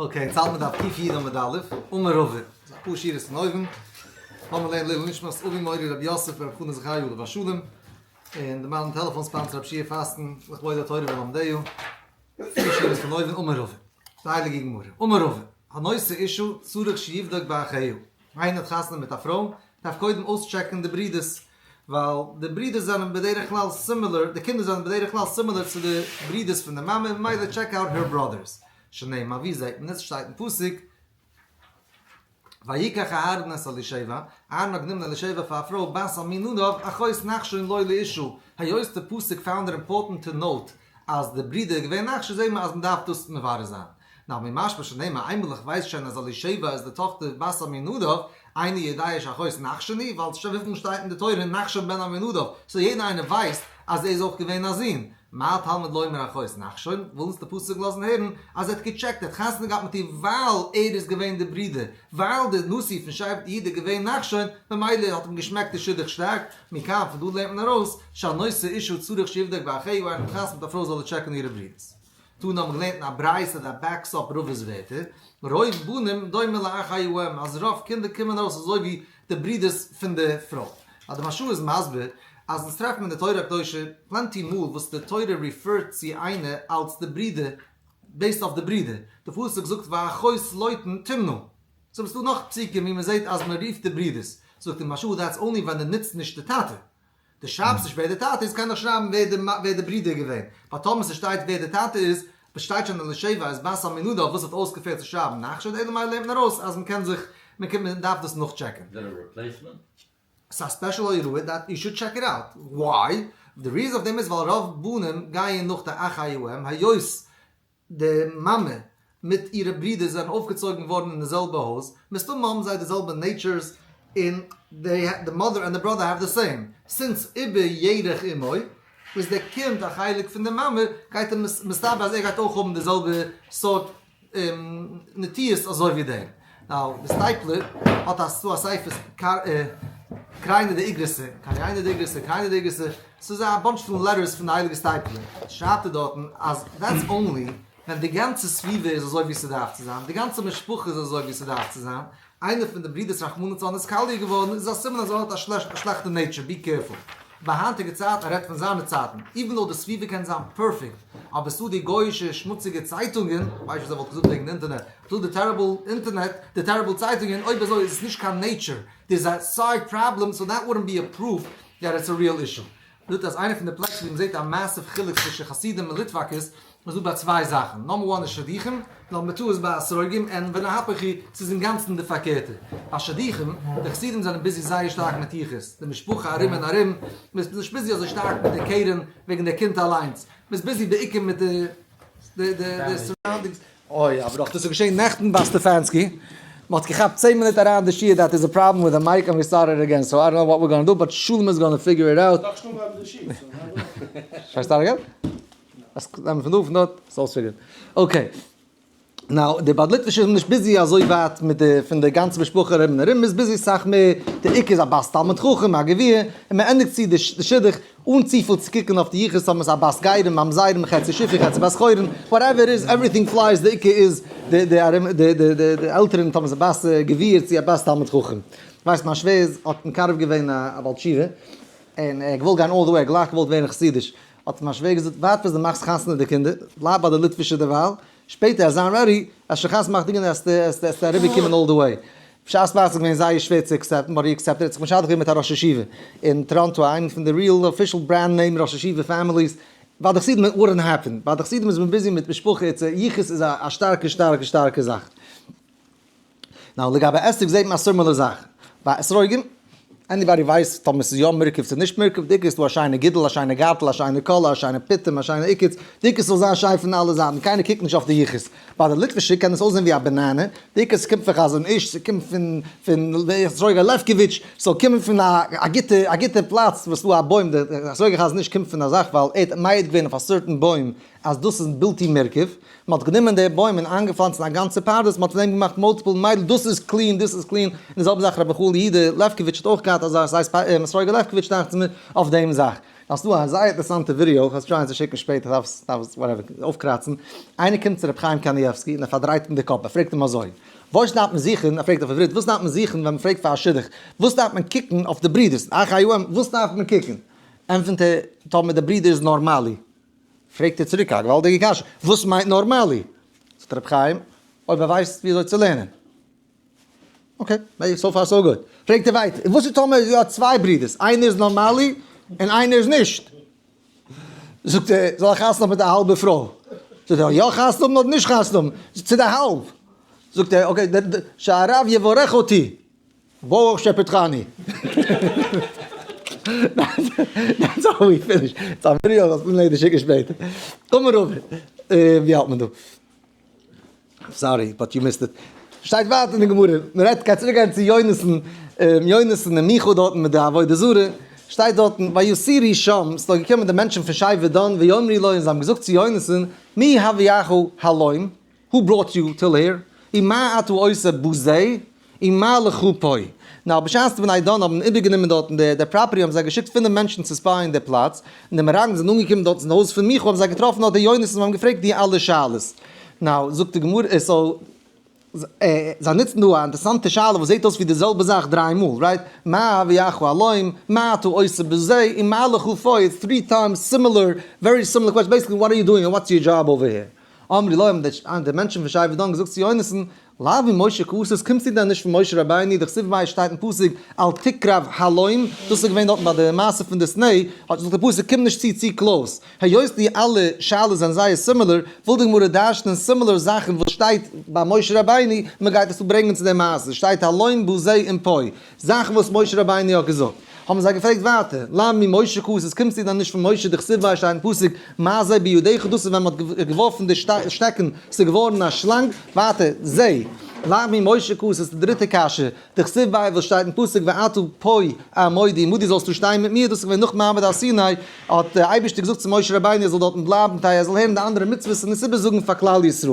Okay, יעצט האלט מען דף ק"י עמוד א', אמר רבא, ס'איז אפאר שורות פון אויבן, לאמיר לערנען לעילוי נשמת אבי מורי רבי יוסף ברב חנא זכריה עליו השלום, און די מיין טעלעפאן sponsor רבי שיע פאסטן לכבוד התורה ולומדיה, פיר שורות פון אויבן, אמר רבא, די הייליגע גמרא, אמר רבא, הנושא אשה צריך שיבדוק באחיה, איינער האט חתונה מיט א פרוי, דארף קודם אויסטשעקן די ברידערס, ווייל די ברידערס זענען בדרך כלל similar, די קינדער זענען בדרך כלל similar צו די ברידערס פון די מאמע, ממילא check out her brothers. שנאמר, ווי זעט מען עס? שטייט אין פסוק, ויקח אהרן את אלישבע, אהרן האט גענומען אלישבע פאר א פרוי בת עמינדב אחות נחשון לו לאשה, היות די פסוק found it important to note אז די ברודער איז געווען נחשון זעט מען אז מען דארף דאס מברר זיין. נאר ממשמע שנאמר איינמאל איך ווייס שוין אז אלישבע איז די טאכטער בת עמינדב, איני יודע שאחות נחשון היא, ווייל וויפיל מאל שטייט אין די תורה נחשון בן עמינדב, so יעדער איינער ווייסט אז ער איז אויך געווען א זון. מה תלמוד לומר אחות נחשון, וויל אונז די פסוק לאזן הערן אז ער האט געטשעקט, ער האט חתונה געהאט מיט איר ווייל ער איז געווען די ברודער, ווייל די נשיא פון שבט יהודה איז געווען נחשון, ממילא האט אים געשמעקט די שידוך שטארק, מכאן פון דא לערנט מען ארויס, שהנושא אשה צריך שיבדוק באחיה, איינער האט חתונה מיט א פרוי זאל ער טשעקן אירע ברודערס. תנא האבן געלערנט אין א ברייתא that backs up רבא'ס ווערטער, רוב בנים דומה לאחי האם, אז רוב קינדער קומען ארויס אזוי ווי די ברודערס פון די פרוי. אז די מהרש"א איז מסביר אז אונז טרעפן אין די תורה הקדושה plenty מאל וואס די תורה refer ט צו איינער אלץ די ברודער based אויף די ברודער, די פסוק זאגט ואחות לוטן תמנע. so ס'דא נאך פסוקים ווי מ'זעט אז מ'רופט די ברודערס, זאגט די מהרש"א that's only ווען די נוצט נישט די טאטע. די שרייבסט נישט ווער די טאטע איז קען דאך שרייבן ווער די ווער די ברודער איז געווען, ווייל טאמער ס'שטייט ווער די טאטע איז, שטייט שוין אלישבע איז בת עמינדב וואס האט אויסגעפעלט צו שרייבן נחשון אלא מאי לערנט מען ארויס אז מ'קען זיך מ'קען מ'דארף דאס נאכטשעקן. איז that a replacement? ס'איז א special הוראה that you should check it out. Why? די reason אויף דעם איז ווייל רוב בנים גייען נאך די אחי האם היות די מאמע מיט אירע ברידער זענען אויפגעצויגן געווארן אין די זעלבע הויז, מסתמא האבן זיי די זעלבע natures און די mother and די brother have the same, since עובר ירך אמו איז די קינד א חלק פון די מאמע, גייט ער מסתבר אז ער גייט אויך האבן די זעלבע סארט נטיות אזוי ווי דעם. Now די סטייפלער האט א ס'דא א ספר קריינא דאיגרתא, קריינא דאיגרתא, קריינא דאיגרתא, ס'איז א bunch פון letters פון די הייליגע סטייפלער, שרייבט ער דארטן אז that's only ווען די גאנצע סביבה איז אזוי ווי ס'דארף צו זיין, די גאנצע משפחה איז אזוי ווי ס'דארף צו זיין, איינער פון די ברידערס רחמנא לצלן איז קאליע געווארן, איז א סימן אז ער האט א שלעכטע nature, be careful. ביי היינטיגע צייטן, ער רעדט פון זיינע צייטן, even though די סביבה קען זיין perfect, אבער ס'דא די גוי'אישע שמוציגע צייטונגען, כ'ווייס נישט וואס ער וואלט געזאגט וועגן די אינטערנעט, ס'דא די terrible אינטערנעט, די terrible צייטונגען, אויב אזוי איז עס נישט קיין nature, דער איז א side problem, so that wouldn't be a proof that it's a real issue. זאגט אז איינע פון די פלעצער ווי מ'זעט א massive חילוק צווישן חסידים און ליטוואקעס איז דא ביי צוויי זאכן, number one איז שידוכים, number two איז ביי אתרוגים, און ונהפוך הוא, ס'איז אינגאנצן די פארקערטע. ביי שידוכים, די חסידים זענען busy זייער שטארק מיט יחוס, די משפחה ארום און ארום, מ'איז נישט busy אזוי שטארק מיט די קרן וועגן די קינד אליינס, מ'איז busy בעיקר מיט די surroundings. אוי אבער דאך דאס איז געשען נעכטן ביי סטעפאנסקי, מען האט געכאפט צען מינוט אריין די שיעור that is a problem with the mic and we started again so I don't know what we're gonna do but שלום is gonna figure it out. דארפסט אנהויבן די שיעור so הייב אן. Should I start again? עס נעמען פון דא פון דארט עס אויספיגערן. Okay. Now די ביי די ליטווישע איז מען נישט busy אזוי ווייט מיט די פון די גאנצע משפחה ארום און ארום, מען איז busy סאך מער די עיקר איז א בת תלמיד חכם א גביר און מען ענדיגט צו די שידוך אן צופיל צו קוקן אויף די יחוס האבן עס א בת גרים ממזרים חצי שפחה חצי בת חורין whatever איז everything flies די עיקר איז די די ארום די די די די עלטערן האבן עס א בת גביר צו א בת תלמיד חכם. ווייסט מיין שווער איז האט מקרב געווען א בעל תשובה און ער האט געוואלט גיין all the way ער האט גלייך געוואלט ווערן חסידיש האט מיין שווער געזאגט ווארט ביז די מאכסט חתונה די קינדער בלייב ביי די ליטווישע דערווייל שפעטער אז זיין ready אז שוין חתונה מאכט די קינדער עסטו אריבער קומען all the way. בשעת מעשה איז געווען זייער שווער צו accept ן but he accepted ער האט זיך משדך געווען מיט א ראש ישיבה אין טאראנטא איינע פון די real official brand name ראש ישיבה families ביי די חסידים wouldn't happen ביי די חסידים איז מען busy מיט משפחה it's a יחוס איז א שטארקע שטארקע שטארקע זאך. Now לגבי אתרוג זעט מען א similar זאך ביי אתרוגים, anybody ווייסט טאמער ס'איז יא מורכב צו נישט מורכב, די עיקר איז דא א שיינע גידול, א שיינע גארטל, א שיינע קאלער, א שיינע פיטום, א שיינע עוקץ, די עיקר ס'זאל זיין שיין פון אלע זייטן, קיינער קוקט נישט אויף די יחוס. ביי די ליטווישע קען עס אויסזען ווי א banana, די עיקר ס'קומט פון חזון איש, ס'קומט פון פון אתרוג לעפקאוויטש, ס'זאל קומען פון א א גוטע א גוטע פלאץ וואס ס'דא א בוים, די אתרוג חזון איש קומט פון א זאך ווייל ער האט מעיד געווען אויף א certain בוים אז דאס איז בלתי מורכב, מען האט גענומען די בוים און איינגעפלאנצט אין א גאנצע פרדס, מען האט פון דעם געמאכט multiple מיידל, דאס איז clean, דאס איז clean, און די זעלבע זאך רבי מיכאל יהודה לעפקאוויטש האט אויך געהאט אזא, ס'הייסט אתרוג לעפקאוויטש דאכט זיך מיר, אויף דעם זאך. דאס דא א זייער אינטערעסאנטע ווידעא, כ'וועל עס try ען צו שיקן שפעטער, דארף דארף whatever, אויפקראצן, איינער קומט צו רבי חיים קניבסקי און ער פארדרייט אים די קאפ, ער פרעגט אים אזוי, וואס דארף מען זוכן, ער פרעגט אויף עברית, וואס דארף מען זוכן ווען מען פרעגט פאר א שידוך, וואס דארף מען קוקן אויף די ברידערס, אחי האם, וואס דארף מען קוקן? ענטפערט ער, טאמער די ברודער איז נארמאלי. פרעגט ער צוריק א געוואלדיגע קשיא, וואס מיינט נארמאלי? זאגט רבי חיים, אויב ער ווייסט ווי אזוי צו לערנען. okay, so far so good. פרעגט ער ווייטער, און וואס איז טאמער ער האט צוויי ברודערס, איינער איז נארמאלי און איינער איז נישט? זאגט ער, זאל ער חתונה האבן מיט א האלבע פרוי? זאגט ער, יא חתונה האבן אדער נישט חתונה האבן? צו די האלב. זאגט ער, okay, שהרב יברך אותי. ברוך שפטרני. That's how we finish. ס'איז א ווידעא וואס מ'לייגט די שיקן שפעטער. אמר רבא, ווי האלט מען דא? Sorry, but you missed it. שטייט ווייטער אין די גמרא, מ'רעדט, גייט צוריק גיין צו יונתן, יונתן און מיכה דארטן מיט די עבודה זרה, שטייט דארטן, ויתורו שם, ס'איז דארט געקומען די מענטשן פון שבט דן, ויאמרו לו, און זיי האבן געזאגט צו יונתן, מי הביאך הלום? Who brought you till here? ומה אתה עושה בזה? ומה לך פה? Now בשעת די בני דן האבן איבערגענומען דארטן די די property האבן זיי געשיקט פינף מענטשן צו spy ען די פלאץ, און די מרגלים זענען אנגעקומען דארט צום הויז פון מיכה האבן זיי געטראפן דארט די יונתן און האבן געפרעגט די אלע שאלות. Now זאגט די גמרא so זיי נוצן דא א אינטערעסאנטע שאלה וואס זעט אויס ווי די זעלבע זאך דריי מאל, right? מה הביאך הלום? מה אתה עושה בזה? ומה לך פה? It's three times similar, very similar question, basically what are you doing and what's your job over here? אמרו לו, האבן די מענטשן פון שבט דן געזאגט צו יונתן, לאו ממשה קאתית, קומסטו דען נישט פון משה רבינו, דכתיב ביה שטייט אין פסוק, אל תקרב הלום, דאס איז געווען דארטן ביי די מעשה פון די סנה, האט זאגט די פסוק קום נישט צו צו close. היות די אלע שאלות זענען זייער similar, וויל די גמרא דרש'נען similar זאכן וואס שטייט ביי משה רבינו, מען גייט עס דא ברענגען צו די מעשה, שטייט הלום בזה און פה, זאכן וואס משה רבינו האט געזאגט. האבן זיי געפרעגט ווייטער, לאו ממשה קאתית, קומסטו דען נישט פון משה דכתיב ביה שטייט אין פסוק, מה זה בידך, דאס איז ווען מען האט געווארפן די שטעקן, ס'איז געווארן א שלאנג, ווייטער, זה, לאו ממשה קאתית, די דריטע קשיא, דכתיב ביה וואס שטייט אין פסוק ואתה פה עמוד עמדי זאלסטו שטיין מיט מיר, דאס איז געווען נאך מעמד הר סיני, האט דער אייבערשטער געזאגט צו משה רבינו ער זאל דארטן בלייבן כדי ער זאל הערן די אנדערע מצוות און עס איבערזאגן פאר כלל ישראל.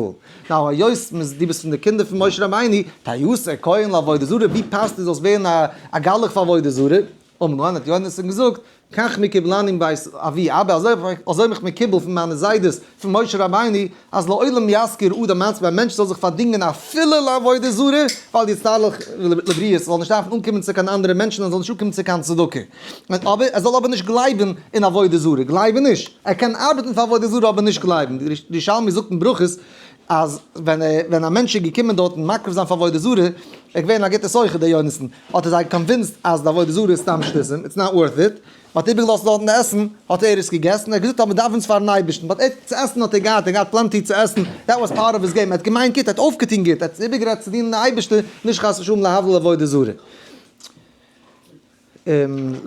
Now היות דו ביסט פון די קינדער פון משה רבינו, תיעשה כהן לעבודה זרה, ווי פאסט דו זאלסט ווערן א גלח פאר עבודה זרה? אמר להן האט יונתן געזאגט, כך מקובלני מבית אבי אבא, אזוי האב איך מקובל פון מיינע זיידעס פון משה רבינו, אז לעולם ישכיר אדם עצמו, א מענטש זאל זיך פארדינגען אפילו לעבודה זרה, ואל יצטרך לבריות, ער זאל נישט דארפן אנקומען צו קיין אנדערע מענטשן, ער זאל נישט אנקומען צו קיין צדקה. אבער ער זאל אבער נישט גלייבן אין עבודה זרה, גלייבן נישט, ער קען ארבעטן פאר עבודה זרה אבער נישט גלייבן, די ירושלמי זאגט אין ברכות אז ווען ווען א מענטש איז געקומען דארטן מקריב זיין פאר עבודה זרה, ער איז געווען א גוטע סוחר דער יונתן, האט ער זיי convinced אז די עבודה זרה איז סתם שטותים, it's not worth it, מען האט איבערגעלאזט דארטן די עסן, האט ער עס געגעסן, ער האט געזאגט אז מען דארף אונז פארן אייבערשטן, but ער צו עסן האט ער געהאט, ער האט געהאט plenty צו עסן, that was part of his game, ער האט געמיינט גוט, ער האט אויפגעטון גוט, ער האט איבערגערעדט צו דינען די אייבערשטער, נישט חס ושלום להבדיל עבודה זרה.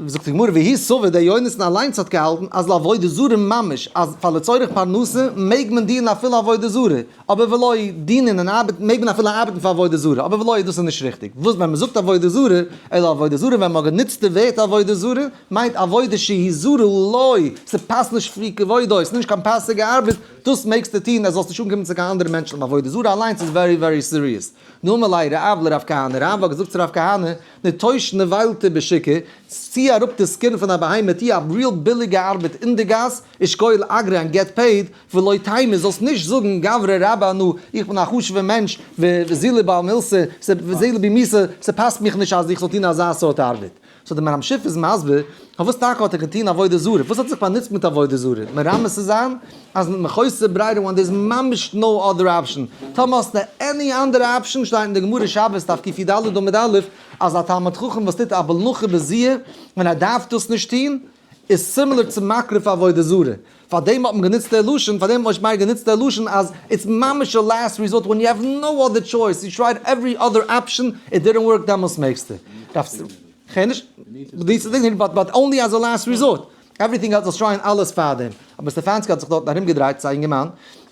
זאגט די גמרא והוא סבר דער יונתן אליינס האט געהאלטן אז לעבודה זרה ממש אז פאר לצורך פרנסה מעג מען דינען אפילו עבודה זרה אבער ולא דינען און ארבעטן מעג מען אפילו ארבעטן פאר עבודה זרה אבער ולא דאס איז נישט ריכטיג וואס ווען מען זאגט עבודה זרה אלא עבודה זרה ווען מען האט גענוצט די ווערט עבודה זרה מיינט עבודה שהיא זרה לו ס'פאסט נישט לפי כבודו ס'איז נישט קיין פאסיגע ארבעט דאס מעגסטו טון אז זאלסט נישט אנקומען צו קיין אנדערע מענטשן עבודה זרה אליינס איז very very serious אמר ליה רב לרב כהנא, רב האט געזאגט צו רב כהנא, נטוש נבילתא בשוקא, צי אראפ די skin פון א בהמה, טוה א real ביליגע ארבעט אין די גאס, ושקול אגרא and get paid, ולא תימא, זאלסט נישט זאגן גברא רבא אנא, איך בין א חשוב'ער מענטש, וזילי בעל מילתא, וזילי בי מיתה, ס'פאסט מיך נישט אז איך זאל טון אזא סארט ארבעט. So דער מהר"ם שיף איז מסביר, פארוואס טאקע האט ער געטון עבודה זרה? וואס האט זיך באנוצט מיט עבודה זרה? מרמז צו זיין אז מיט מחוסר ברירה when there is ממש no other option. טאמער האסטו any אנדערע option, שטייט אין די גמרא שבת דף קי"ד עמוד א', אז א תלמיד חכם וואס טוט א מלאכה בזיעה ווען ער דארף דאס נישט טון, איז similar צו מקריב עבודה זרה. פאר דעם האט מען גענוצט דער לשון, פאר דעם האט משה מאיר גענוצט דער לשון אז it's ממש א last resort when you have no other choice, you tried every other option, it didn't work דעמאלס מעגסטו. דארפסט but but only as a last resort, everything else זאלסט try ען אלעס פארדעם. אבער סטעפאנסקי האט זיך דארטן ארומגעדרייט צו א אינגערמאן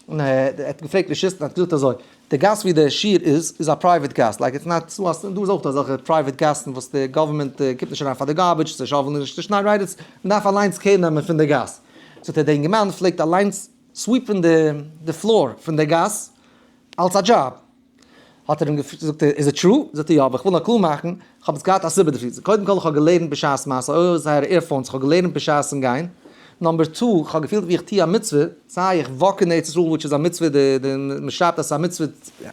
און ער האט געפרעגט רשות און ער האט געזאגט אזוי, די גאס ווי די שיעור איז, איז א private גאס, like it's not, דא איז אויך דא אזעלכע private גאסן וואס די government קומט נישט אריין פאר די garbage, זיי shovel ן נישט די שניי right it's, מען דארף אליינס care נעמען פון די גאס. זאגט ער די אינגערמאן פלעגט אליינס sweep ן די floor פון די גאס אלס א דזשאב. האט ער אים געזאגט איז it true? זאגט ער יא אבער איך וויל נאר קלאר מאכן, איך האב עס געהאט א סיבה דערפאר, קודם כל איך האב געלערנט בשעת מעשה, אוי זייערע earphones, איך האב געלערנט בשעת'ן גיין. Number two, כ'האב געפילט ווי איך טוה א מצוה, סיי איך walk אין ארץ ישראל which איז א מצוה, די די מ'שרייבט אז ס'איז א מצוה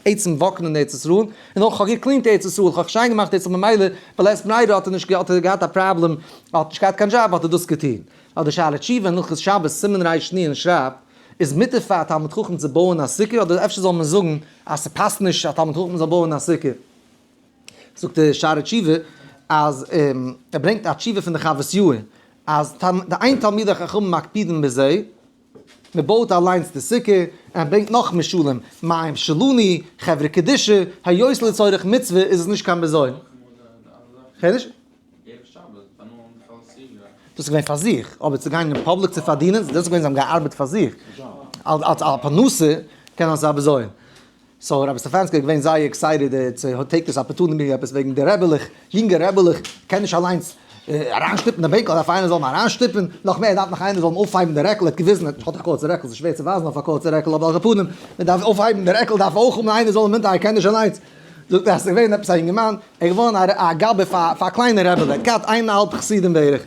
עצם walk ן אין ארץ ישראל, און אויך כ'האב גע clean ט ארץ ישראל, כ'האב שיין געמאכט ארץ ישראל ממילא בלית ברירה האט ער נישט האט ער געהאט א פראבלעם, ער האט נישט געהאט קיין דזשאב האט ער דאס געטוהן. אבער די שאלה תשובה אין הלכות שבת סימן ר"נ שרייבט, איז מותר פאר א תלמיד חכם צו בויען א סוכה אדער אפשר זאל מען זאגן אז ס'פאסט נישט א תלמיד חכם זאל בויען א סוכה? זאגט דער שערי תשובה אז ער ברענגט א תשובה פון די חוות יאיר אז די אין תלמידי חכמים מקפידים בזה, מען בויט אליינס די סוכה, און ער ברענגט נאך משלים, מים שלנו, חברה קדישא, היות לצורך מצוה איז עס נישט קיין בזיון. דאס איז געווען פאר זיך, אבער צו גיין אין public צו פארדינען, דאס איז געווען זיי האבן געארבעט פאר זיך, אלס א פרנסה קען זיין ס'איז א בזיון. So רבי סטעפאנסקי איז געווען זייער excited צו take this opportunity עפעס וועגן די רעבעלעך, יונגע רעבעלעך קען נישט אליינס אריינשטופן די בענקל, דארף איינער זאל אים אריינשטופן, נאך מער דארף נאך איינער זאל אים אויפהייבן די רעקל, ער האט געוויזן ער האט א קורצע רעקל, ס'איז שווער צו ווייזן אויף א קורצע רעקל, אבער על כל פנים מען דארף אויפהייבן די רעקל דארף אויך האבן איינער זאל אים אונטער ער קען נישט אליינס, זאגט ער אז ס'איז געווען עפעס א יונגערמאן, ער איז געווארן א גבאי פאר א קליינע רעבעלע, ער האט געהאט איין און א האלב חסידים בערך,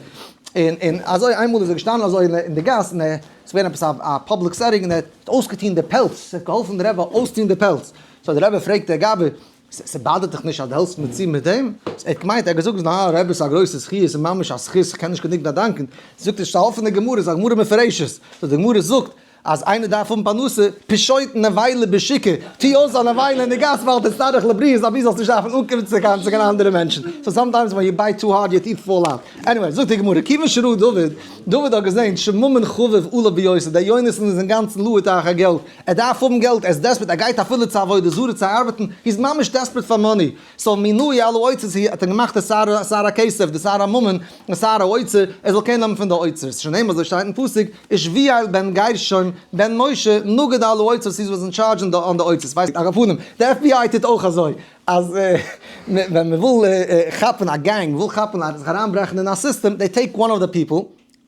און און אזוי איינמאל איז ער געשטאנען אזוי אין די גאס און ער ס'איז געווען עפעס א public setting און ער האט אויסגעטון די פעלץ, ער האט געהאלפן די רבי אויסטון די פעלץ, so די רבי פרעגט דער גבאי, ס' bother ט דיך נישט אז דו העלפסט מיר צו מיט דעם? ער האט געמיינט, ער האט געזאגט, נא רבי ס'איז א גרויסע זכי', ס'איז ממש א זכות, כ'קען נישט גענוג באדאנקען, זאגט ער, ס'איז א אפענע גמרא, ס'איז א גמרא מפורשת, so די גמרא זאגט אז איינער דארף האבן פרנסה, פשוט נבילה בשוקא, טו אויס א נבילה אין די גאס ווייל תצטרך לבריות אבי זאלסט נישט דארפן אנקומען צו קיין צו קיין אנדערע מענטשן, so sometimes when you bite too hard your teeth fall out. Anyway, זאגט די גמרא, כיוון שראה דוד, דוד האט געזען שממון חביב עליו ביותר, דער יונתן איז אינגאנצן להוט אחר געלט, ער דארף האבן געלט, ער איז desperate, ער גייט אפילו צו עבודה זרה צו ארבעטן, he איז ממש desperate פאר money, so מינהו על האוצרות, האט ער געמאכט די שר הכסף, די שר הממון, די שר האוצר, ער זאל קענען האבן פון די אוצרות, שנאמר אזוי שטייט אין פסוק, ושבואל בן גרשום בן משה נגיד על האוצרות, he was in charge on די אוצרות, ווייסט על כל פנים, די FBI טוט אויך אזוי, אז ווען מען וויל כאפן א gang, מען וויל כאפן א, זיך אריינברעכן אין א סיסטעם, they take one of the people,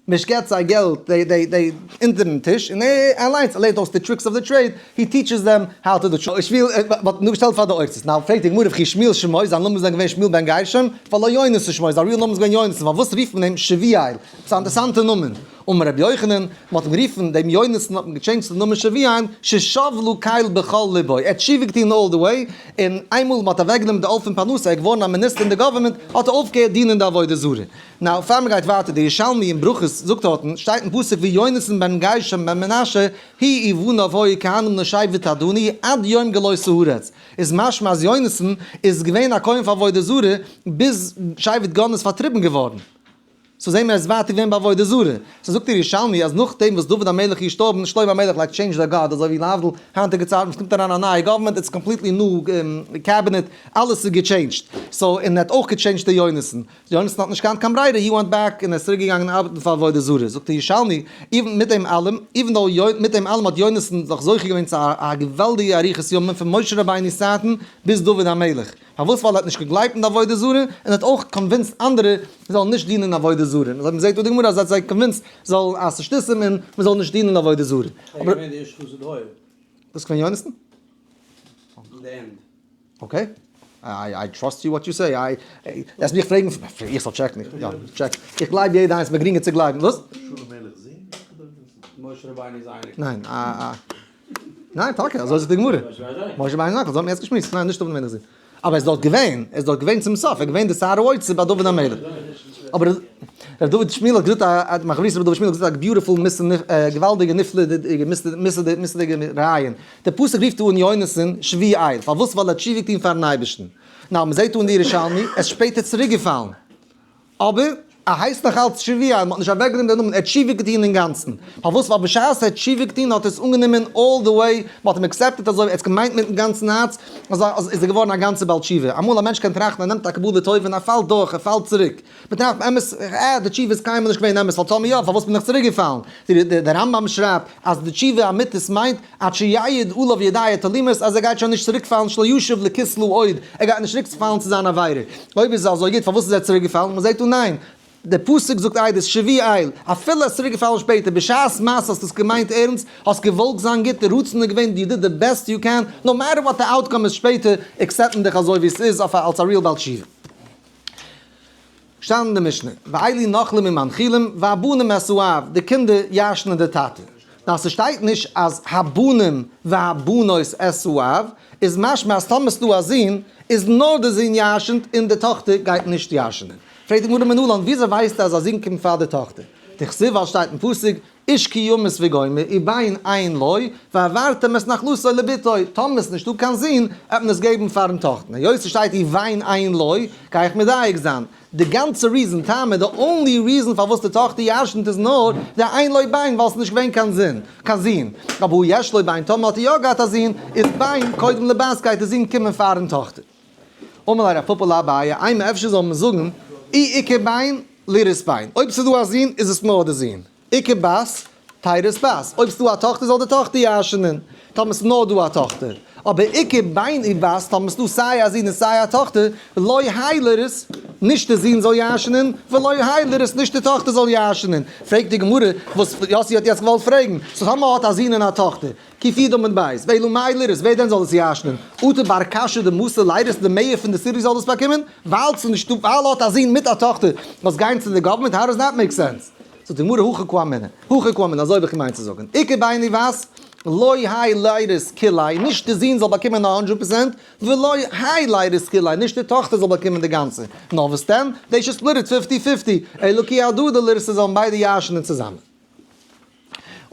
מען געבט זיי געלט, they they they אונטערן טיש, און ער אליינס לערנט אויס די tricks of the trade, he teaches them how to do שביל, מען האט געשטעלט פאר די אוצרות, now פרעגט די גמרא וכי שמואל שמו, זיין נאמען איז דען געווען שמואל בן גרשום, והלא יונתן שמו, זיין real נאמען איז געווען יונתן, פארוואס רופט מען אים שביאל? ס'איז א אינטערסאנטע נאמען. אמר רבי יוחנן, מען האט אים גערופן דעם יונתן האט מען גע change ט די נאמען שביאל, ששב לקל בכל לבו, ער האט תשובה געטון all the way, און איינמאל מען האט אוועקגענומען די עול פון פרנסה, ער איז געווארן א מיניסטער אין די government, האט ער אויפגעהערט דינען די עבודה זרה. Now, פאר מען גייט ווייטער, די ירושלמי אין ברכות זאגט דארטן, שטייט אין פסוק ויונתן בן גרשום בן מנשה, הוא ובניו היו כהנים לשבט הדני עד יום גלות הארץ, איז משמע אז יונתן איז געווען א כהן פאר עבודה זרה ביז שבט גן איז פארטריבן געווארן. So זעהן מיר ער איז ווייטער געווען ביי עבודה זרה. So זאגט דער ירושלמי אז נאכדעם וואס דוד המלך איז געשטארבן, שלמה המלך like change the guard, אזוי ווי להבדיל היינטיגע צייטן וואס קומט אריין א נייע government it's completely new cabinet, אלעס איז גע change ט. So און ער האט אויך גע change ט די יונתן. יונתן האט נישט געהאט קיין ברירה, he went back און ער איז צוריק געגאנגען ארבעטן פאר עבודה זרה. זאגט דער ירושלמי, even מיט דעם אלעם, even though מיט דעם אלעם האט יונתן זיך זוכה געווען צו א געוואלדיגע אריכות ימים פון משה רבינו'ס צייטן ביז דוד המלך. פארוואס? ווייל ער האט נישט געגלייבט אין די עבודה זרה, און האט אויך convinced אנדערע זאלן נישט דינען עבודה זרה, און אזוי מ'זעט דא די גמרא אז ער האט זיי convinced זאל אז ס'איז שטותים און מ'זאל נישט דינען עבודה זרה. ער איז געווען די איש חסיד הוי'. דאס איז געווען יונתן? אין די end. Okay, I trust you what you say, I, דארפסט מיך פרעגן, איך זאל check ן, יא, check, איך גלייב יעדע איינס, מיר גרינגער צו גלייבן, וואס? שלום מלך זון? משה רבינו איז אייניקל. ניין, א א. ניין טאקע, אזוי זאגט די גמרא. משה רבינו אייניקל, אזוי האט מען יעצט געשמועסט, ניין נישט דוד המלך זון. אבער ער איז דארט געווען, ער איז דארט געווען צום סוף, ער איז געווען די שר האוצר ביי דוד המלך. אבער ר' דוד שמואל האט געזאגט א, מיין חברותא ר' דוד שמואל האט געזאגט א beautiful געוואלדיגע נפלא'דיגע מוסר'דיגע רעיון. דער פסוק רופט אן יונתן שביאל, פארוואס? ווייל ער האט תשובה געטון פארן אייבערשטן. Now, מ'זעט אן די ירושלמי, ער איז שפעטער צוריקגעפאלן. אבער ער הייסט נאך אלץ שביאל, מ'האט נישט אוועקגענומען דעם נאמען, ער האט תשובה געטון אינגאנצן. פארוואס? ווייל בשעת ער האט תשובה געטון האט ער עס אנגענומען all the way, מ'האט אים accepted אזוי, ער האט עס געמיינט מיטן גאנצן הארץ, אזוי איז ער געווארן א גאנצער בעל תשובה. אמאל א מענטש קען טראכטן, ער נעמט א קבלה טובה און ער פאלט דורך, ער פאלט צוריק. מ'טראכט אמת, אה, די תשובה איז קיינמאל נישט געווען אמת, ווייל טאמער יא, פארוואס בין איך צוריק געפאלן? דער רמב ם שרייבט אז די תשובה אמיתית מיינט, עד שיעיד עליו יודע תעלומות אז ער גייט שוין נישט צוריק פאלן שלא ישוב לכסלו עוד, ער גייט נישט צוריק פאלן צו זיין עבירה. אויב איז עס אזוי גוט פארוואס איז ער צוריק געפאלן? מ'זעט דא ניין, דער פסוק זאגט עדות שביאל, אפילו ער איז צוריק געפאלן שפעטער, בשעת מעשה האסטו עס געמיינט ערנסט, האסט געוואלט זיין גוט, די רצון איז געווען you did the best you can, no matter what the outcome איז שפעטער, accept מען דיך אזוי ווי עס איז אויף א אלס א real בעל תשובה. שטייט אין די משנה, ואלו נוחלין ומנחילים, והבנים את האב, די קינדער ירש'נען די טאטע. נאר ס'שטייט נישט אז הבנים והבנות את האב, איז משמע אז טאמער ס'דא א זון, איז נאר די זון ירש'נט און די טאכטער גייט נישט ירש'נען. פרעגט די גמרא מנלן, וויאזוי ווייסטו אז א זון קומט פאר די טאכטער? דכתיב ווייל שטייט אין פסוק, איש כי ימות וגומר, ובן אין לו, והעברתם את נחלתו לבתו, טאמער ס'איז נישטא קיין זון, וועט מען עס געבן פארן טאכטן. היות ס'שטייט ובן אין לו, גיי איך מדייק זיין. די גאנצע reason, טעמא, די only reason פארוואס די טאכטער ירשנ'ט איז נאר די אין לו בן, ווייל ס'איז נישט געווען קיין זון, קיין זון. אבער הא יש לו בן, טאמער האט ער יא געהאט א זון, איז בן קודם לבת גייט די זון קומען פארן טאכטער. אמר ליה רב פפא לאביי, אימא אפשר זאל מען זאגן, אי איכא בן, לירות בן. אויב ס'איז דא א זון איז עס נאר די זון. איכא בת, תירות בת. אויב ס'איז דא א טאכטער זאל די טאכטער ירש'נען. טאמער ס'איז נאר דא א טאכטער. אבער איכא בן ובת, טאמער ס'איז דא סיי א זון און סיי א טאכטער, לא האי לירות, נישט די זון זאל ירש'נען, ולא האי לירות, נישט די טאכטער זאל ירש'נען. פרעגט די גמרא, וואס יאסי האט יעצט געוואלט פרעגן, so טאמער האט א זון און א טאכטער, כפי דאמר בית, ואלא מאי לירות, ווער דען זאל עס ירש'נען? אטו בר קשיא דמסר לירות, די mayor פון די city זאל דאס באקומען? ווייל ס'איז נישטא, ווייל ער האט א זון מיט א טאכטער, וואס גייען צו די government, how does that make sense? זאגט די גמרא הכי קאמינא, הכי קאמינא, אזוי האב איך געמיינט צו זאגן, איכא בן ובת, לא האי לירות כוליה, נישט די זון זאל באקומען א הונדרעט percent, ולא האי לירות כוליה, נישט די טאכטער זאל באקומען די גאנצע, נאר וואס דען, they should split it fifty fifty, אלא כי הדדי לירתו זאלן ביידע ירש'נען צוזאמען.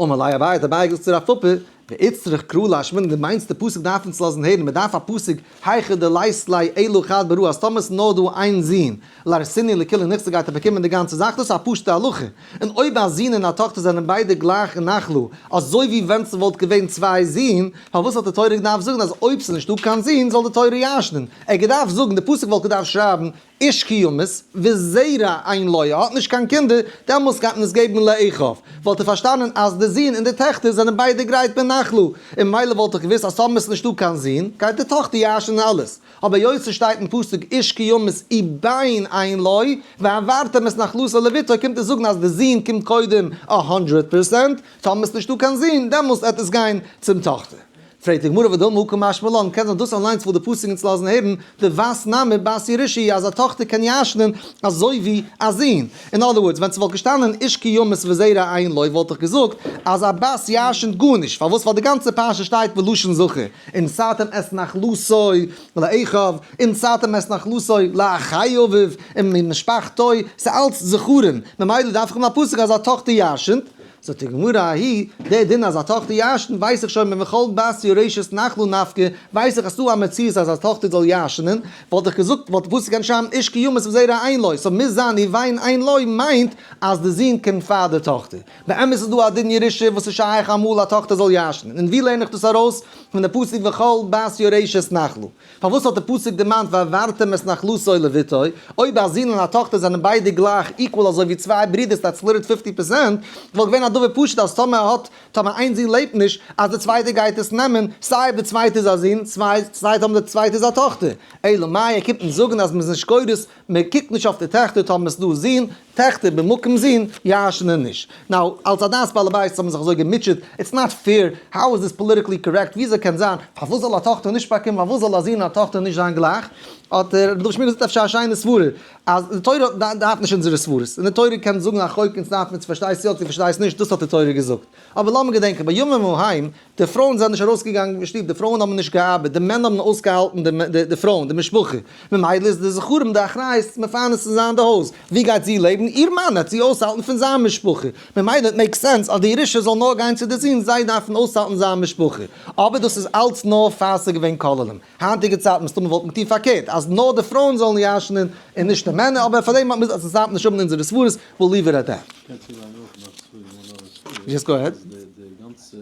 אמר ליה אביי האט אביי געזאגט צו רב פפא, ואיצטריך קרא לאשמועינן דו מיינסט די פסוק דארף אונז לאזן הערן, מען דארף א פסוק היכא דלית ליה אלא חד ברא אז טאמער ס'איז נאר דא איין זון לירתינהו לכוליה נכסי גייט ער באקומען די גאנצע זאך, דאס איז א פשוטע הלכה, און אויב א זון און א טאכטער זענען ביידע גלייך אין נחלה אזוי ווי ווען ס'וואלט געווען צוויי זון, פארוואס האט די תורה געדארפט זאגן אז אויב ס'איז נישטא קיין זון זאל די תורה ירש'נען? ער האט געדארפט זאגן, די פסוק וואלט געדארפט שרייבן איש כי ימות, וזרע אין לו, ער האט נישט קיין קינדער, דעמאלס גייט מען עס געבן לאחיו. וואלט ער פארשטאנען אז די זון און די טעכטער זענען ביידע גרייט בנחלה, און ממילא וואלט איך געוואוסט אז טאמער עס איז נישטא קיין זון, גייט די טאכטער ירש'נען אלעס. אבער היות ס'שטייט אין פסוק איש כי ימות ובן אין לו, והעברתם את נחלתו לבתו קומט עס זאגן אז די זון קומט קודם א הונדרעט percent, טאמער עס איז נישטא קיין זון, דעמאלס עט עס גיין צום טאכטער. פרעגט די גמרא ודילמא הא קא משמע לן, קען זיין דאס אליינס וואלט די פסוק אונז לאזן הערן דבת נמי בת ירושה היא אז א טאכטער קען ירש'נען אזוי ווי א זון. אין other words ווען ס'וואלט געשטאנען איש כי ימות וזרע אין לו וואלט איך געזאגט אז א בת ירש'נט גארנישט, פארוואס ווייל די גאנצע פרשה שטייט בלשון זכר, ונתתם את נחלתו לאחיו, ונתתם את נחלתו לאחי אביו וממשפחתו, ס'אלץ זכרים, ממילא דארף איך האבן א פסוק אז א טאכטער ירש'נט. זאגט די גמרא ההיא, דער דין אז א טאכטער ירש'נט ווייס איך שוין מוכל בת יורשת נחלה נפקא, ווייס איך אז ס'דא א מציאות אז א טאכטער זאל ירש'נען, וואלט איך געזאגט וואלט די פסוק געקענט שרייבן איש כי ימות וזרע אין לו, so מוז זיין ובן אין לו מיינט אז די זון קומט פאר די טאכטער. באמת איז דא א דין ירושה וואס איז שייך אמאל א טאכטער זאל ירש'נען, און ווי לערן איך דאס ארויס? פון די פסוק וכל בת יורשת נחלה. פארוואס האט די פסוק דערמאנט והעברתם את נחלתו לבתו? אויב א זון און א טאכטער זענען ביידע גלייך equal אזוי ווי צוויי ברידערס that's split fifty percent, וואלט געווען א דבר פשוט אז טאמער האט טאמער איין זון לעבט נישט אז די צווייטע גייט עס נעמען, סיי אויב די צווייטע איז א זון, סיי טאמער די צווייטע איז א טאכטער. אלא מאי ער קומט אונז זאגן אז מ'איז נישט גורס, מען קוקט נישט אויף די טעכטער טאמער ס'דא זון, טעכטער במקום זון ירש'נען נישט. now, אלס א דעת בעל הבית האבן זיך אזוי געמוטשעט, it's not fair, how is this politically correct, וויאזוי קען זיין, פארוואס זאל א טאכטער נישט באקומען, פארוואס זאל א זון און א טאכטער נישט זיין גלייך, האט ר' דוד שמידל געזאגט אפשר א שיינע סברה, אז די תורה דארף נישט אונזערע סברות, און די תורה קען זאגן א חוק אונז דארף אונז פארשטייסט יא צו פארשטייסט נישט, דאס האט די תורה געזאגט. אבער לאמיר געדענקען, בימים ההם, די פרויען זענען נישט ארויסגעגאנגען פון שטוב, די פרויען האבן נישט געארבעט, די מענער האבן אויסגעהאלטן די פרויען, די משפחה, ממילא איז די זכרים די אחריות מפרנס צו זיין די הויז, ווי גייט זי לעבן? איר מאן וועט זי אויסהאלטן פון זיין משפחה, ממילא it makes sense אז די ירושה זאל נאר גיין צו די זון, זיי דארפן אויסהאלטן זיין משפחה, אבער דאס איז אלץ נאר פאר ס'איז געווען כוללים, היינטיגע צייטן מסתמא וואלט מען געטון פארקערט, אז נאר די פרויען זאלן ירש'נען און נישט די מענער, אבער פאר דעם האט מען אז עס דארף נישט האבן אונזערע סברות, we'll leave it at that. קען צולייגן אויך נאך סברות, נאר נאר סברות. Yes, go ahead. אז די גאנצע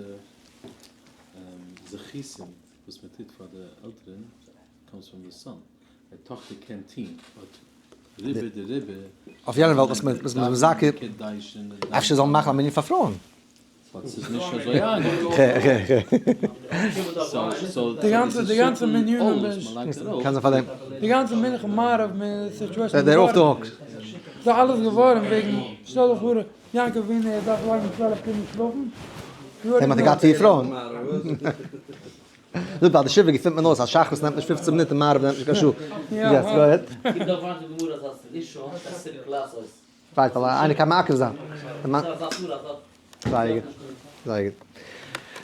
זכותים וואס מען טוט פאר די עלטערן comes from the son, די טאכטער קען טוהן but רובא דרובא. אויף יענע וועלט וואס מען איז מזכה, אפשר זאל מען מאכן א מנין פאר פרויען. but ס'איז נישט אזוי איינגעפירט. די גאנצע די גאנצע מנינים איז. קען זיין פאר דעם. די גאנצע מנחה מעריב situation they're off the hook. ס'איז אלעס געווארן וועגן שטעל דיך פאר יעקב אבינו ער דארף לייגן 12 קינדער שלאפן. דעם האט ער געהאט פיר פרויען. זאגט ביי די שבעה געפינט מען אויס אז שחרית נעמט נישט 15 מינוט און מעריב נעמט נישט קיין שעה. Yes, go ahead. ווייל איינער קען מעכב זיין. זייער גוט. זייער גוט.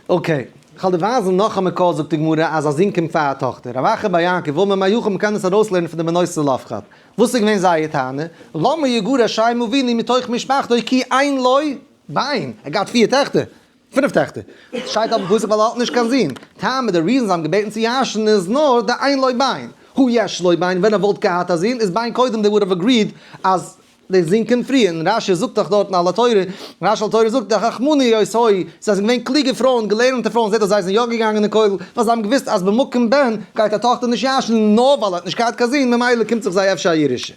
Okay. כ'וועל דיר ווייזן נאך א מקור זאגט די גמרא אז א זון קומט פאר א טאכטער. רב אחא בר יעקב אמר מהיכא מ'קען עס ארויסלערנען פון די בנות צלפחד. וואס איז געווען זייער טענה? למה יגרש שם אבינו מתוך משפחתו כי אין לו בן. ער האט געהאט פיר טעכטער. פינף טעכטער. שטייט אויפן פסוק ווייל ער האט נישט קיין זון. טעמא די reason זיי האבן געבעטן צו ירש'ן איז נאר די אין לו בן. הא יש לו בן ווען ער וואלט געהאט א זון איז בן קודם they would have agreed אז די זון קומט פריער און רש"י זאגט דאך דארטן על התורה, רש"י על התורה זאגט דחכמני היו, זיי זענען געווען קלוגע פרויען, געלערנטע פרויען, זעט אויס זיי זענען יא געגאנגען אין כולל, ווייל זיי האבן געוואוסט אז במקום בן גייט א טאכטער נישט ירש'ן נאר ווייל ער האט נישט געהאט קיין זון ממילא קומט זיך זיי אפשר א ירושה.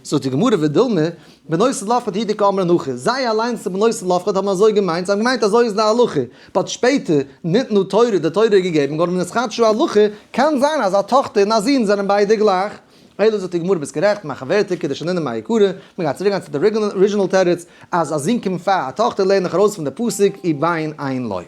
זאגט די גמרא ודילמא, בנות צלפחד הוא דקאמרן הכי, זיי אליינס די בנות צלפחד האבן אזוי געמיינט, זיי האבן געמיינט אזוי איז די הלכה, but שפעטער, ניתנה תורה, די תורה איז געגעבן געווארן ונתחדשה הלכה, קען זיין אז א טאכטער און א זון זענען ביידע גלייך. אלא זאגט די גמרא ביסט גערעכט, מחוורתא כדשנינן מעיקרא, מען גייט צוריק גיין צו די original תירוץ, אז א זון קומט פאר א טאכטער לערן איך ארויס פון די פסוק ובן אין לו.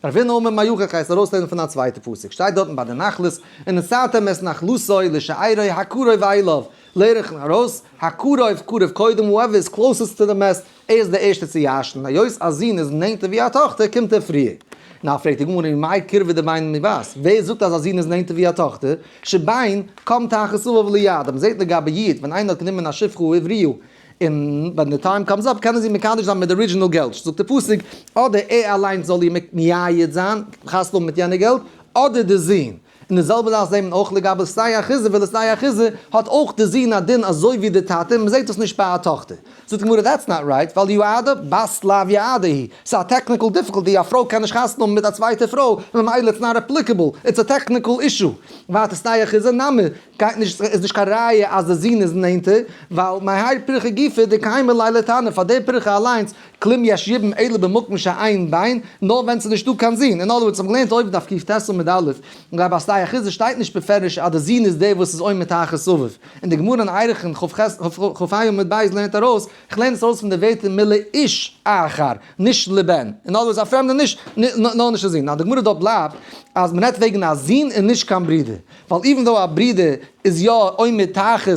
רבינא אמר מהיכא גייסט ארויסלערנען פון א צווייטע פסוק, שטייט דארטן ביי די נחלות, ונתתם את נחלתו לשארו הקרוב אליו, לערן איך ארויס, הקרוב קרוב קודם whoever is closest to the מת, ער איז דער ערשטער צו ירש'ן, היות א זון איז נענטער ווי א טאכטער קומט ער פריער. נאר פרעגט די גמרא ומאי קירבא דבן מבת, ווער זאגט אז א זון איז נענטער ווי א טאכטער, שבן קם תחת אביו ליעד, מען זעט לגבי יעוד ווען איינער האט גענומען א שפחה העבריה, און ווען די time comes up קענען זי מקדש זיין מיט די original געלט, זאגט די פסוק, אדער ער אליינס זאל איר מייעד זיין, חתונה האבן מיט יענע געלט, אדער די זון. און די זעלבע זאך זעט מען אויך לגבי שדה אחוזה, ווייל שדה אחוזה האט אויך די זון א דין אזוי ווי די טאטע, און מען זעט דאס נישט ביי א טאכטער. זאגט די גמרא that's not right, ווייל יעדה בת לאו יעדה היא, ס'איז א technical difficulty, א פרוי קען נישט חתונה האבן מיט א צווייטע פרוי, ממילא it's not applicable, it's א technical issue. ווייטער שדה אחוזה נמי, גייט נישט, איז נישט קיין ראיה אז די זון איז נענטער, ווייל מהאי פירכא גופא דקיימא ליה לתנא, פאר די פירכא אליינס, כלום יש יבום אלא במקום שאין בן, נאר ווען ס'איז נישטא קיין זון. אין other words, האבן געלערנט אויבן דף קט עמוד א', לגבי שדה אחוזה שטייט נישט בפירוש אז די זון איז דער וואס איז עומד תחת אביו. און די גמרא אין ערכין כ"ה עמוד ב' לערנט ארויס, כ'לערן עס ארויס פון די ווערטער מלאיש אחר, נישט לבן. אין other words א פרעמדער נישט, נאר נישט א זון. נאר די גמרא דארט בלייבט אז מ'רעדט וועגן א זון און נישט קיין ברודער. ווייל even though א ברודער איז יא עומד תחת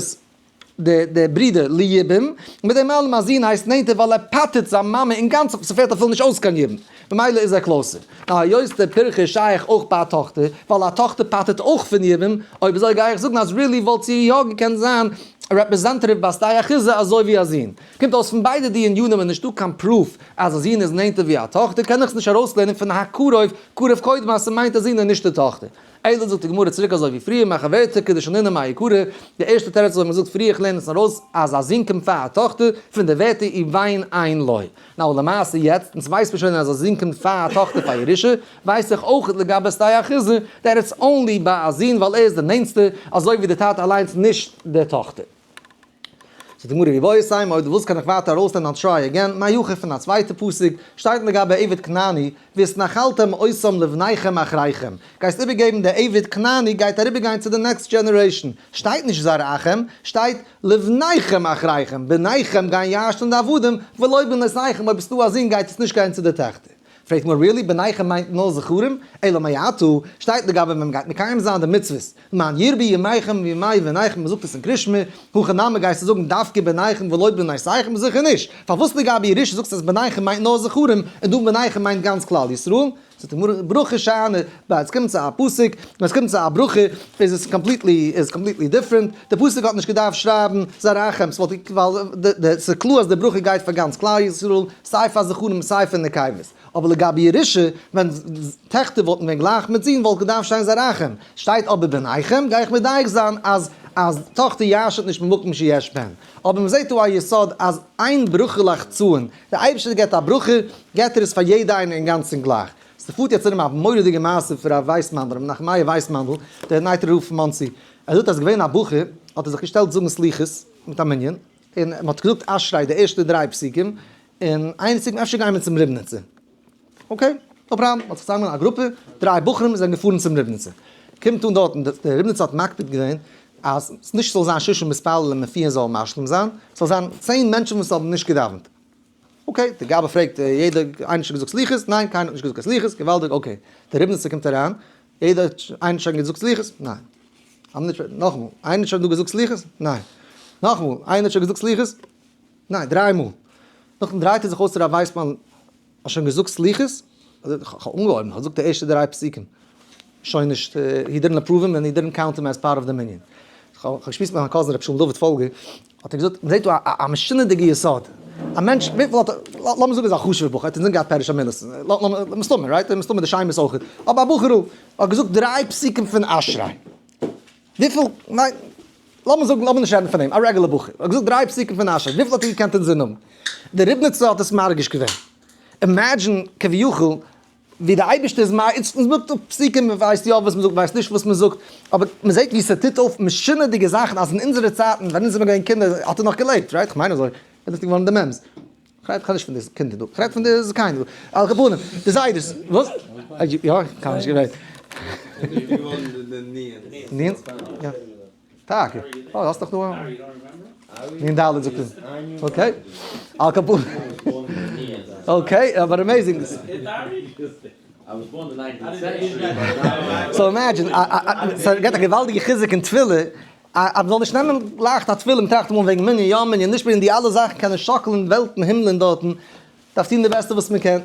די ברודער ליבום, מיט דעם אלעם א זון הייסט נענטער ווייל ער פטר'ט זיין מאמע אינגאנצן, ס'פעלט אפילו נישט אויס קיין יבום, ממילא איז ער closer. נאר היות די פירכא איז שייך אויך ביי א טאכטער, ווייל א טאכטער פטר'ט אויך פון יבום, אויב אזוי גיי איך זאגן אז really וואלט זי יא געקענט זיין representative ביי שדה אחוזה אזוי ווי א זון. קומט אויס פון ביידע די ענינים איז נישטא קיין proof אז א זון איז נענטער ווי א טאכטער, קען איך עס נישט ארויסלערנען פון הקרוב קרוב קודם אז ס'מיינט א זון און נישט די טאכטער. אלא זאגט די גמרא צוריק אזוי ווי פריער מחוורתא כדשנינן מעיקרא, די ערשטע תירוץ אזוי ווי מ'זאגט פריער איך לערן עס ארויס אז א זון קומט פאר א טאכטער, פון די ווערטער ובן אין לו. נאר למעשה יעצט, אונז ווייסט מען שוין אז א זון קומט פאר א טאכטער פאר ירושה, ווייס איך אויך לגבי שדה אחוזה, that it's only ביי א זון ווייל ער איז די נענטסטע, אזוי ווי די טאטע אליינס נישט די טאכטער. זאגט די גמרא ואיבעית אימא, אויב דו ווילסט קען איך ווייטער ארויסלערנען I'll try again, מהיכא פון א צווייטע פסוק, שטייט לגבי עבד כנעני, והתנחלתם אותם לבניכם אחריכם, גייסט איבערגעבן די עבד כנעני גייט אריבערגיין צו די next generation, שטייט נישט זרעכם, שטייט לבניכם אחריכם, בניכם גייען ירש'נען די עבדים, ולא בנותיכם, אויב ביסטו א זון גייט עס נישט גיין צו די טעכטער. פרעגט מען really בניכם מיינט נאר זכרים? אלא מעתה, שטייט לגבי ווען מ'גייט מקיים זיין די מצוות, למען ירבו ימיכם וימי בניכם, מ'זאגט עס אין קרישמע, הכא נמי גייסטו זאגן דווקא בניכם ולא בנותיכם? זיכער נישט! פארוואס לגבי ירושה זאגסטו אז בניכם מיינט נאר זכרים, און דא בניכם מיינט גאנץ כלל ישראל? זאגט די גמרא, ברכה שאני, ווען עס קומט צו א פסוק, ווען עס קומט צו א ברכה, איז עס completely, איז completely different, די פסוק האט נישט געדארפט שרייבן זרעכם, ס'וואלט ווייל די ס'איז קלאר אז די ברכה גייט פאר גאנץ כלל ישראל, סיי פאר זכרים סיי פאר נקבות, אבער לגבי ירושה, ווען טעכטער וואלטן געווען גלייך מיט זין וואלט געדארפט שטיין זרעכם, שטייט אבער בניכם, גיי איך מדייק זיין אז אז טאכטער ירש'נט נישט במקום שיש בן. אבער מ'זעט דא א יסוד אז אין ברכה לחצאין, דער אייבערשטער געבט א ברכה, געבט ער עס פאר יעדע איינער אינגאנצן גלייך. ס'פארט יעצט ארום א מורא'דיגע מעשה פון רב ווייסמאנדל, רבי מנחם מאיר ווייסמאנדל, דער נייטרא רב פון מאנסי. ער זאגט אז געווען א בחור, האט ער זיך געשטעלט זאגן סליחות מיט א מנין, און מ'האט געזאגט אשרי די ערשטע דריי פסוקים, און איין פסוק אפשר גייען מיר צום ריבניצער. Okay, no problem, מ'האט זיך צוזאמגענומען א גרופע, דריי בחורים זענען געפארן צום ריבניצער. קומט אן דארטן, דער ריבניצער האט מקפיד געווען אז נישט ס'זאל זיין ששה מתפללים און פיר זאלן משלים זיין, ס'זאל זיין 10 מענטשן וואס האבן נישט געדאווענט. Okay, דער גבאי פרעגט יעדער, איינער האט שוין געזאגט סליחות? ניין, קיינער האט נישט געזאגט קיין סליחות, געוואלדיג, okay. דער ריבניצער קומט אריין. יעדער איינער האט שוין געזאגט סליחות? ניין. נאכאמאל, איינער האט שוין דא געזאגט סליחות? ניין. נאכאמאל, איינער האט שוין געזאגט סליחות? ניין, דריי מאל. נאכדעם דרייט ער זיך אויס צו רב ווייסמאן, האסט שוין געזאגט סליחות? כ'האב אנגעהויבן, כ'האב געזאגט די ערשטע דריי פסוקים. שוין נישט, he didn't approve him and he didn't count him as part of the minyan. כ'האב געשמועסט מיט מיין cousin ר' שלום דוד פאלגער, האט ער געזאגט, מ'זעט דא א משונה'דיגע יסוד, א מענטש, וויפיל האט ער, לאמיר זאגן ער איז א חשוב'ער בחור, ער האט אינזין געהאט פירוש המילות, מסתמא, right? מסתמא די שמות אויך, אבער א בחור'ל האט געזאגט דריי פסוקים פון אשרי, וויפיל, ניין, לאמיר זאגן, לאמיר נישט רעדן פון אים, א רעגולער בחור, האט געזאגט דריי פסוקים פון אשרי, וויפיל האט ער געקענט אינזין האבן? דער ריבניצער האט עס מרגיש געווען. imagine כביכול ווי דער אייבערשטער איז מ איצט מען זאגט אפ פסוקים מען ווייסט יא וואס מען זאגט ווייסט נישט וואס מען זאגט, אבער מען זעט ווי ס'טוט אויף משונה'דיגע זאכן אז אין אונזערע צייטן ווען אונז זעמיר געווען קינדער האט ער נאך געלעבט right? כ'מיין אזוי, ער איז געווארן די מ'ס, כ'רעד נישט פון די קינדער דא, כ'רעד פון די זקנים דא, על כל פנים די זיידעס, וואס? יא, קיינמאל נישט געווען. ניין? יא. טאקע? אה, האסט דאך דא א. נין ד' זאגט ער. okay. על כל פנים. okay, אבער amazing. so imagine, ס'געט א געוואלדיגע חיזוק אין תפילה, אז מ'זאל נישט נעמען לייכט א תפילה, מ'טראכט אמאל וועגן מנין יא מנין נישט מנין, די אלע זאכן קענען שאקלען וועלטן הימלען דארטן, דארף טון די בעסטע וואס מען קען.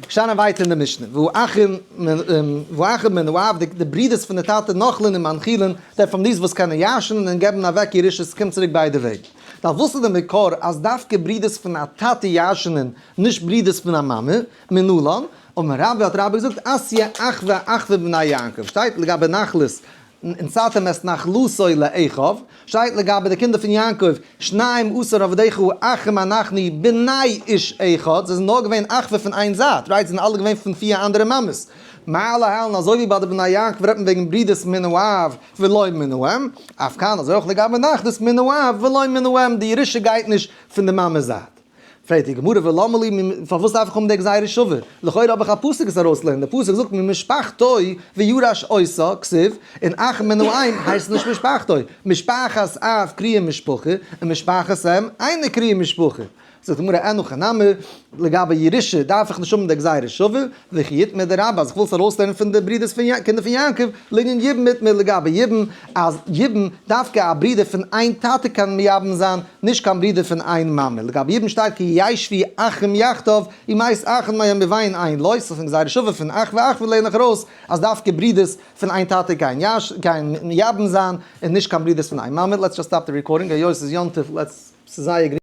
געשטאנען ווייטער אין די משנה, והא אחים והא אחים מן האב, די ברידערס פון די טאטע נוחלין און מנחילין, דער פון דיס וואס קענען ירש'נען און געבן אוועק ירושות קומט צוריק ביידע וועגן. דאך וואס איז די מקור אז דווקא ברידערס פון א טאטע ירש'נען נישט ברידערס פון א מאמע, מנלן, אמר רבה האט רבה געזאגט אתיא אחוה אחוה בני יעקב, שטייט לגבי נחלות ונתתם את נחלתו לאחיו, שטייט לגבי די קינדער פון יעקב, שניים עשר עבדיך אחים אנחנו בני איש אחד, זיי זענען נאר געווען אחווה פון איין זייט, right? זיי זענען אלע געווען פון פיר אנדערע מאמעס. מה להלן אזוי ווי ביי די בני יעקב רעדט מען וועגן ברידערס מן האב ולא מן האם, אף כאן אזוי אויך לגבי נחלות מן האב ולא מן האם, די ירושה גייט נישט פון די מאמע'ס זייט. פרעגט די גמרא ולמה לי מ פארוואס דארף איך האבן די גזירה שווה? לכאורה האב איך א פסוק עס ארויסלערנען, די פסוק זאגט ממשפחתו וירש אותה, כתיב, און אח מן האם הייסט נישט משפחתו, משפחת אב קרויה משפחה, און משפחת אם אינה קרויה משפחה. זאגט די גמרא אין הכי נמי, לגבי ירושה דארף איך נישט האבן די גזירה שווה, וכי איתמר דרבה אז איך וויל עס ארויסלערנען פון די ברידערס פון קינדער פון יעקב, לענין יבום איתמר לגבי יבום, אז יבום, דווקא א ברודער פון איין טאטע קען מייבם זיין, נישט קיין ברודער פון איין מאמע. לגבי יבום שטייט כי ישבו אחים יחדיו, ומת אחד מהם וביין אין לו, ס'איז פון גזירה שווה פון אח ואח לערן איך ארויס אז דווקא ברודערס פון איין טאטע גייען מייבם זיין, און נישט קיין ברודערס פון איין מאמע. let's just stop the recording, היות ס'איז יום טוב, let's, ס'איז זייער גרינג.